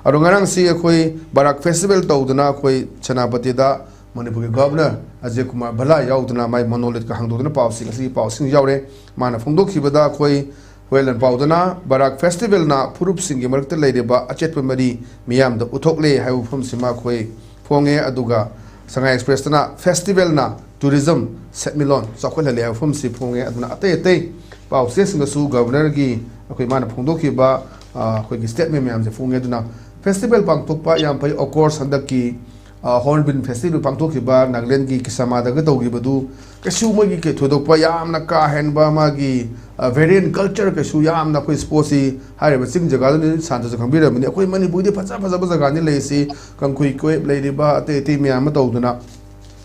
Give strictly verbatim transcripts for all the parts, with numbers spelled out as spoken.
ꯑꯗꯣ ꯉꯔꯥꯡꯁꯤ ꯑꯩꯈꯣꯏ ꯕꯔꯥꯛ ꯐꯦꯁꯇꯤꯚꯦꯜ ꯇꯧꯗꯨꯅ ꯑꯩꯈꯣꯏ ꯁꯦꯅꯥꯄꯇꯤꯗ ꯃꯅꯤꯄꯨꯔꯒꯤ ꯒꯚꯔꯅꯔ ꯑꯖꯌ ꯀꯨꯃꯥꯔ ꯚꯜꯂꯥ ꯌꯥꯎꯗꯨꯅ ꯃꯥꯏ ꯃꯣꯅꯣꯂꯤꯠꯀ ꯍꯥꯡꯗꯣꯛꯇꯨꯅ ꯄꯥꯎꯁꯤꯡ, ꯉꯁꯤꯒꯤ ꯄꯥꯎꯁꯤꯡ ꯌꯥꯎꯔꯦ꯫ ꯃꯥꯅ ꯐꯣꯡꯗꯣꯛꯈꯤꯕꯗ ꯑꯩꯈꯣꯏ ꯍꯣꯏ ꯂꯟꯄꯥꯎꯗꯅ ꯕꯔꯥꯛ ꯐꯦꯁꯇꯤꯚꯦꯜꯅ ꯐꯨꯔꯨꯞꯁꯤꯡꯒꯤ ꯃꯔꯛꯇ ꯂꯩꯔꯤꯕ ꯑꯆꯦꯠꯄ ꯃꯔꯤ ꯃꯤꯌꯥꯝꯗ ꯎꯠꯊꯣꯛꯂꯦ ꯍꯥꯏꯕ ꯋꯥꯐꯝꯁꯤꯃ ꯑꯩꯈꯣꯏ ꯐꯣꯡꯉꯦ꯫ ꯑꯗꯨꯒ ꯁꯉꯥꯏ ꯑꯦꯛꯁꯄ꯭ꯔꯦꯁꯇꯅ ꯐꯦꯁꯇꯤꯚꯦꯜꯅ ꯇꯨꯔꯤꯖꯝ ꯁꯦꯟꯃꯤꯠꯂꯣꯟ ꯆꯥꯎꯈꯠꯍꯜꯂꯦ ꯍꯥꯏꯕ ꯋꯥꯐꯝꯁꯤ ꯐꯣꯡꯉꯦ꯫ ꯑꯗꯨꯅ ꯑꯇꯩ ꯑꯇꯩ ꯄꯥꯎ ꯆꯦꯁꯤꯡꯗꯁꯨ ꯒꯚꯔꯅꯔꯒꯤ ꯑꯩꯈꯣꯏ ꯃꯥꯅ ꯐꯣꯡꯗꯣꯛꯈꯤꯕ, ꯑ, ꯑꯩꯈꯣꯏꯒꯤ ꯁ꯭ꯇꯦꯠꯃꯦꯟ ꯃꯌꯥꯝꯁꯦ ꯐꯣꯡꯉꯦ꯫ ꯑꯗꯨꯅ ꯐꯦꯁꯇꯤꯚꯦꯜ ꯄꯥꯡꯊꯣꯛꯄ ꯌꯥꯝ ꯐꯩ꯫ Of course, ꯍꯟꯗꯛꯀꯤ, ꯑ, ꯍꯣꯔꯟꯕꯤꯜ ꯐꯦꯁꯇꯤꯚꯦꯜ ꯄꯥꯡꯊꯣꯛꯈꯤꯕ ꯅꯥꯒꯥꯂꯦꯟꯒꯤ ꯀꯤꯁꯥꯃꯥꯗꯒ ꯇꯧꯈꯤꯕꯗꯨ ꯀꯩꯁꯨ ꯃꯣꯏꯒꯤ ꯀꯩ ꯊꯣꯏꯗꯣꯛꯄ ꯌꯥꯝꯅ ꯀꯥ ꯍꯦꯟꯕ ꯃꯥꯒꯤ, ꯑ, ꯚꯦꯔꯤꯌꯟ ꯀꯜꯆꯔ ꯀꯩꯁꯨ ꯌꯥꯝꯅ ꯑꯩꯈꯣꯏ ꯁ꯭ꯄꯣꯔꯠꯁꯤ ꯍꯥꯏꯔꯤꯕ ꯆꯤꯡ ꯖꯒꯥꯗꯨꯅꯤ꯫ ꯁꯥꯟꯇꯁꯨ ꯈꯪꯕꯤꯔꯝꯃꯅꯤ꯫ ꯑꯩꯈꯣꯏ ꯃꯅꯤꯄꯨꯔꯗꯤ ꯐꯖ ꯐꯖꯕ ꯖꯒꯥꯅꯤ ꯂꯩꯔꯤꯁꯤ, ꯀꯥꯡꯈꯨꯏ ꯀꯣꯏꯞ ꯂꯩꯔꯤꯕ ꯑꯇꯩ ꯑꯇꯩ ꯃꯌꯥꯝ ꯑꯃ ꯇꯧꯗꯅ꯫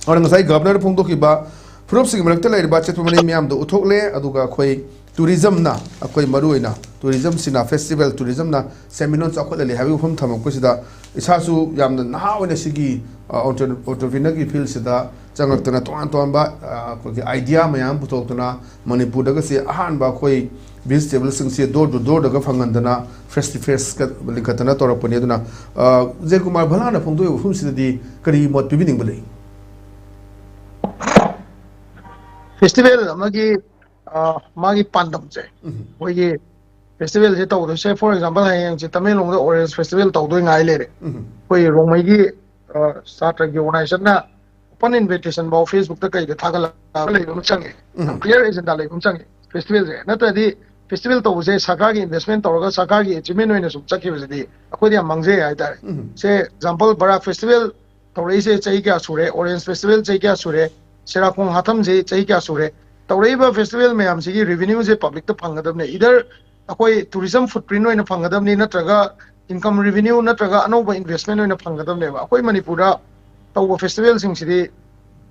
ꯑꯗꯨꯅ ꯉꯁꯥꯏ ꯒꯚꯔꯅꯔ ꯐꯣꯡꯗꯣꯛꯈꯤꯕ ꯐꯨꯔꯨꯞꯁꯤꯡꯒꯤ ꯃꯔꯛꯇ ꯂꯩꯔꯤꯕ ꯑꯆꯦꯠꯄ ꯃꯔꯤ ꯃꯌꯥꯝꯗꯣ ꯎꯠꯊꯣꯛꯂꯦ꯫ ꯑꯗꯨꯒ ꯑꯩꯈꯣꯏ ꯇꯨꯔꯤꯖꯝꯅ, ꯑꯩꯈꯣꯏ ꯃꯔꯨꯑꯣꯏꯅ ꯇꯨꯔꯤꯖꯝꯁꯤꯅ, ꯐꯦꯁꯇꯤꯚꯦꯜ ꯇꯨꯔꯤꯖꯝꯅ ꯁꯦꯟꯃꯤꯠꯂꯣꯟ ꯆꯥꯎꯈꯠꯍꯜꯂꯤ ꯍꯥꯏꯕꯒꯤ ꯋꯥꯐꯝ ꯊꯝꯃꯛꯄꯁꯤꯗ ꯏꯁꯥꯁꯨ ꯌꯥꯝꯅ ꯅꯍꯥ ꯑꯣꯏꯅ ꯁꯤꯒꯤ, ꯑ, ꯑꯣꯟꯇꯔ-, ꯑꯣꯟꯇꯔꯄ꯭ꯔꯤꯅꯔꯒꯤ ꯐꯤꯜꯁꯤꯗ ꯆꯪꯉꯛꯇꯅ ꯇꯣꯉꯥꯟ ꯇꯣꯉꯥꯟꯕ, ꯑ, ꯑꯩꯈꯣꯏꯒꯤ ꯑꯥꯏꯗꯤꯌꯥ ꯃꯌꯥꯝ ꯄꯨꯊꯣꯛꯇꯅ ꯃꯅꯤꯄꯨꯔꯗꯒꯁꯦ ꯑꯍꯥꯟꯕ ꯑꯩꯈꯣꯏ ꯚꯦꯖꯤꯇꯦꯕꯜꯁꯤꯡꯁꯦ door to doorꯗꯒ ꯐꯪꯍꯟꯗꯅ ꯐꯦꯁ ꯇꯨ ꯐꯦꯁꯀ ꯂꯤꯡꯈꯠꯇꯅ ꯇꯧꯔꯛꯄꯅꯤ꯫ ꯑꯗꯨꯅ, ꯑ, ꯖꯌꯀꯨꯃꯥꯔ ꯚꯜꯂꯥꯅ ꯐꯣꯡꯗꯣꯛꯏꯕ ꯋꯥꯐꯝꯁꯤꯗꯗꯤ ꯀꯔꯤ ꯃꯣꯠ ꯄꯤꯕꯤꯅꯤꯡꯕ ꯂꯩ? ꯐꯦꯁꯇꯤꯚꯦꯜ ꯑꯃꯒꯤ, ꯑ, ꯃꯥꯒꯤ ꯄꯥꯟꯗꯝꯁꯦ, ꯎꯝ꯫ ꯑꯩꯈꯣꯏꯒꯤ ꯐꯦꯁꯇꯤꯚꯦꯜꯁꯦ ꯇꯧꯗꯣꯏꯁꯦ, for example, ꯍꯌꯦꯡꯁꯦ ꯇꯃꯦꯡꯂꯣꯡꯗ ꯑꯣꯔꯦꯟꯖ ꯐꯦꯁꯇꯤꯚꯦꯜ ꯇꯧꯗꯣꯏ ꯉꯥꯏ ꯂꯩꯔꯦ꯫ ꯎꯝ꯫ ꯑꯩꯈꯣꯏ ꯔꯣꯡꯃꯩꯒꯤ, ꯑ, ꯁꯥꯇ꯭ꯔꯒꯤ ꯑꯣꯔꯒꯅꯥꯏꯖꯦꯁꯟꯅ ꯑꯣꯄꯟ ꯏꯟꯚꯤꯇꯦꯁꯟ ꯐꯥꯎ ꯐꯦꯁꯕꯨꯛꯇ ꯀꯩꯗ ꯊꯥꯒꯠꯂꯛꯄ ꯂꯩꯕ ꯑꯃ ꯆꯪꯉꯦ꯫ ꯎꯝ꯫ ꯀ꯭ꯂꯤꯌꯥꯔ ꯑꯦꯖꯦꯟꯗꯥ ꯂꯩꯕ ꯑꯃ ꯆꯪꯉꯦ ꯐꯦꯁꯇꯤꯚꯦꯜꯁꯦ꯫ ꯅꯠꯇ꯭ꯔꯗꯤ ꯐꯦꯁꯇꯤꯚꯦꯜ ꯇꯧꯕꯁꯦ ꯁꯔꯀꯥꯔꯒꯤ ꯏꯟꯚꯦꯁꯃꯦꯟ ꯇꯧꯔꯒ ꯁꯔꯀꯥꯔꯒꯤ ꯑꯦꯆꯤꯚꯃꯦꯟ ꯑꯣꯏꯅ ꯁꯨꯝ ꯆꯠꯈꯤꯕꯁꯤꯗꯤ ꯑꯩꯈꯣꯏꯗ ꯌꯥꯝ ꯃꯥꯡꯖꯩ ꯍꯥꯏꯇꯥꯔꯦ꯫ ꯎꯝ꯫ ꯁꯦ ꯑꯦꯛꯖꯥꯝꯄꯜ, ꯕꯔꯥꯛ ꯐꯦꯁꯇꯤꯚꯦꯜ ꯇꯧꯔꯛꯏꯁꯦ ꯆꯍꯤ ꯀꯌꯥ ꯁꯨꯔꯦ, ꯑꯣꯔꯦꯟꯖ ꯐꯦꯁꯇꯤꯚꯦꯜ ꯆꯍꯤ ꯀꯌꯥ ꯁꯨꯔꯦ, ꯁꯦꯔꯥꯈꯣꯡ ꯍꯥꯊꯝꯁꯦ ꯆꯍꯤ ꯀꯌꯥ ꯁꯨꯔꯦ, ꯇꯧꯔꯛꯏꯕ ꯐꯦꯁꯇꯤꯚꯦꯜ ꯃꯌꯥꯝꯁꯤꯒꯤ ꯔꯦꯚꯤꯅ꯭ꯌꯨꯁꯦ ꯄꯕ꯭ꯂꯤꯛꯇ ꯐꯪꯒꯗꯕꯅꯦ꯫ Either ꯑꯩꯈꯣꯏ ꯇꯨꯔꯤꯖꯝ ꯐꯨꯠꯄ꯭ꯔꯤꯟ ꯑꯣꯏꯅ ꯐꯪꯒꯗꯕꯅꯤ, ꯅꯠꯇ꯭ꯔꯒ ꯏꯟꯀꯝ ꯔꯦꯚꯤꯅ꯭ꯌꯨ, ꯅꯠꯇ꯭ꯔꯒ ꯑꯅꯧꯕ ꯏꯟꯚꯦꯁꯃꯦꯟ ꯑꯣꯏꯅ ꯐꯪꯒꯗꯕꯅꯦꯕ꯫ ꯑꯩꯈꯣꯏ ꯃꯅꯤꯄꯨꯔꯗ ꯇꯧꯕ ꯐꯦꯁꯇꯤꯚꯦꯜꯁꯤꯡꯁꯤꯗꯤ,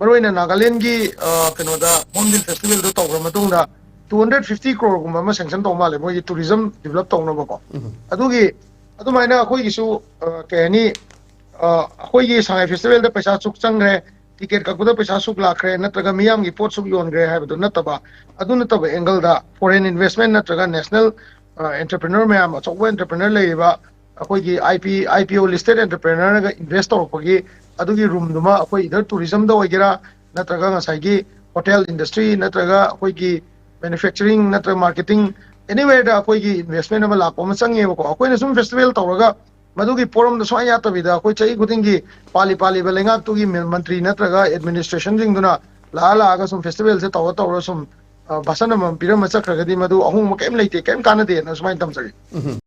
ꯃꯔꯨꯑꯣꯏꯅ ꯅꯥꯒꯥꯂꯦꯟꯒꯤ, ꯑ, ꯀꯩꯅꯣꯗ, ꯍꯣꯔꯟꯕꯤꯜ ꯐꯦꯁꯇꯤꯚꯦꯜꯗꯣ ꯇꯧꯈ꯭ꯔ ꯃꯇꯨꯡꯗ, two hundred fifty ꯀ꯭ꯔꯣꯔꯒꯨꯝꯕ ꯑꯃ ꯁꯦꯡꯁꯟ ꯇꯧ ꯃꯥꯜꯂꯦ, ꯃꯣꯏꯒꯤ ꯇꯨꯔꯤꯖꯝ ꯗꯤꯕꯂꯞ ꯇꯧꯅꯕꯀꯣ꯫ ꯎꯝ꯫ ꯑꯗꯨꯒꯤ, ꯑꯗꯨꯃꯥꯏꯅ ꯑꯩꯈꯣꯏꯒꯤꯁꯨ, ꯑ, ꯀꯩ ꯍꯥꯏꯅꯤ, ꯑ, ꯑꯩꯈꯣꯏꯒꯤ ꯁꯉꯥꯏ ꯐꯦꯁꯇꯤꯚꯦꯜꯗ ꯄꯩꯁꯥ ꯑꯁꯨꯛ ꯆꯪꯈ꯭ꯔꯦ, ꯇꯤꯀꯦꯠ ꯀꯛꯄꯗ ꯄꯩꯁꯥ ꯑꯁꯨꯛ ꯂꯥꯛꯈ꯭ꯔꯦ, ꯅꯠꯇ꯭ꯔꯒ ꯃꯤꯌꯥꯝꯒꯤ ꯄꯣꯠ ꯑꯁꯨꯛ ꯌꯣꯟꯈ꯭ꯔꯦ ꯍꯥꯏꯕꯗꯨ ꯅꯠꯇꯕ, ꯑꯗꯨ ꯅꯠꯇꯕ ꯑꯦꯡꯒꯜꯗ ꯐꯣꯔꯦꯟ ꯏꯟꯚꯦꯁꯃꯦꯟ ꯅꯠꯇ꯭ꯔꯒ ꯅꯦꯁꯅꯦꯜ, ꯑ, ꯑꯦꯟꯇꯔꯄ꯭ꯔꯤꯅꯔ ꯃꯌꯥꯝ, ꯑꯆꯧꯕ ꯑꯦꯟꯇꯔꯄ꯭ꯔꯤꯅꯔ ꯂꯩꯔꯤꯕ ꯑꯩꯈꯣꯏꯒꯤ IPO listed entrepreneurꯅꯒ invest ꯇꯧꯔꯛꯄꯒꯤ ꯑꯗꯨꯒꯤ roomꯗꯨꯃ ꯑꯩꯈꯣꯏ either tourismꯗ ꯑꯣꯏꯒꯦꯔꯥ, ꯅꯠꯇ꯭ꯔꯒ ꯉꯁꯥꯏꯒꯤ hotel industry, ꯅꯠꯇ꯭ꯔꯒ ꯑꯩꯈꯣꯏꯒꯤ manufacturing, ꯅꯠꯇ꯭ꯔꯒ marketing, anywhereꯗ ꯑꯩꯈꯣꯏꯒꯤ investment ꯑꯃ ꯂꯥꯛꯄ ꯑꯃ ꯆꯪꯉꯦꯕꯀꯣ꯫ ꯑꯩꯈꯣꯏꯅ ꯁꯨꯝ festival ꯇꯧꯔꯒ ꯃꯗꯨꯒꯤ ꯄꯣꯔꯝꯗ ꯁꯨꯡꯌꯥ ꯌꯥꯠꯇꯕꯤꯗ ꯑꯩꯈꯣꯏ ꯆꯍꯤ ꯈꯨꯗꯤꯡꯒꯤ ꯄꯥꯜꯂꯤ ꯄꯥꯜꯂꯤꯕ ꯂꯩꯉꯥꯛꯇꯨꯒꯤ ꯃꯟ-, ꯃꯟꯇ꯭ꯔꯤ ꯅꯠꯇ꯭ꯔꯒ administrationꯁꯤꯡꯗꯨꯅ ꯂꯥꯛꯑ ꯂꯥꯛꯑꯒ ꯁꯨꯝ festivalꯁꯦ ꯇꯧꯔ ꯇꯧꯔ ꯁꯨꯝ, ꯑ, ꯚꯥꯁꯟ ꯑꯃꯃꯝ ꯄꯤꯔꯝꯃ ꯆꯠꯈ꯭ꯔꯒꯗꯤ ꯃꯗꯨ ꯑꯍꯣꯡꯕ ꯀꯩꯝ ꯂꯩꯇꯦ, ꯀꯩꯝ ꯀꯥꯟꯅꯗꯦꯅ ꯁꯨꯃꯥꯏꯅ ꯊꯝꯖꯒꯦ꯫